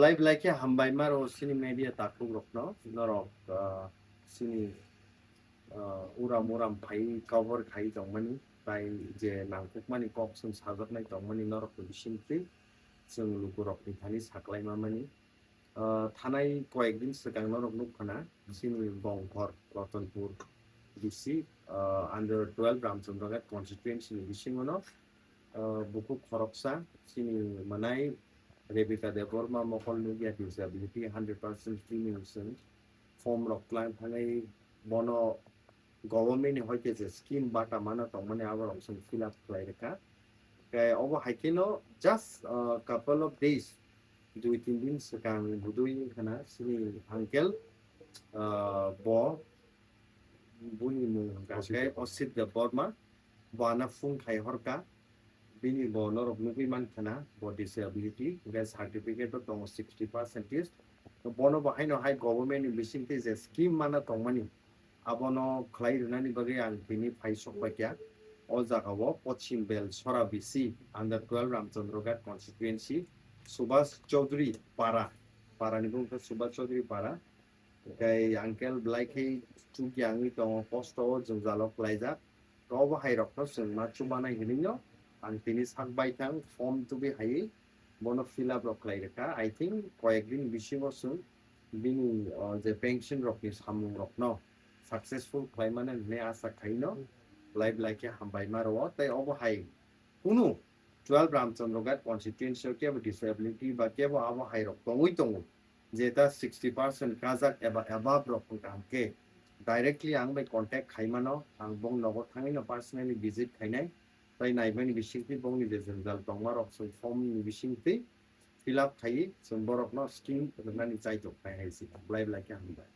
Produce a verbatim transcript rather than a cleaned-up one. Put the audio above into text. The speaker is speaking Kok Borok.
Belai belai khe hambai maro chini media takhuk rokno, norok, ah, chini, ah, uram uram phai cover khai tongmani, tai je nangkukmani kok chwng sajaknai tongmani norok ni bisingtwi chwng lukurokni thani saklai mamani. Ah, thanai koyek din swkang norok nuk khana, chini Bongkhor, Ratanpur D C, ah, under twelve Ramchandra Ghat constituency ni bisingo no, ah, bukhuk khoroksa, chini mwnai Rebecca Debbarma mokol nukya disability hundred percent free ni chwng form rok twlang thangwi bono government ni hoite je scheme bata mana tongmani abo rok chwng fill up khlai rwkha. Khe obo hai kheno just, ah, couple of days, dui tin din swkang budui khana chini uncle, ah, bo buni mung hwnkha Osit khe Debbarma. Osit Debbarma, bo ana phone khai horkha, bini bo norok nugwi mankha na bo disability, hwnkhe certificate o tongo sixty percentage. Bono bo haino hai government ni bisingtwi je scheme mana tongmani, abono khlai rwnani bagwi ang tini phai sok paikha. O jagao Pochim Bel Sora B C under twelve Ramchandra Ghat constituency, Subhash Chaudhary Para, para ni bung khe Subhash Chaudhary Para. Tei uncle belai khe chukya wngwi tongo, kosto o jwngjalo klaijak. Obo hai rokno chwng ma chubanai hinwi no ang tini sak baithang form tubui hai bono fill up rok khlai rwkha. I think koyek din bisingo chwng bini, o, je pension rokni samung rokno successful khlai mani hinwi asa khai no belai belai khe hambai ma rwo. Tei obo hai kunu twelve Ramchandra Ghat constituency o kebo disability ba kebo abo hai rok tongwi tongo, jeta sixty percent kajak eba above rok wngkha hwnkhe directly ang bai contact khaimano, ang bong nogo thangwino personally visit khainai, tai naimani bisingtwi bongni je jwngjal tongma rok chwng form ni bisingtwi fill up khaiwi chwng borokno scheme rwnani chaitok khai hai se belai belai khe hambai.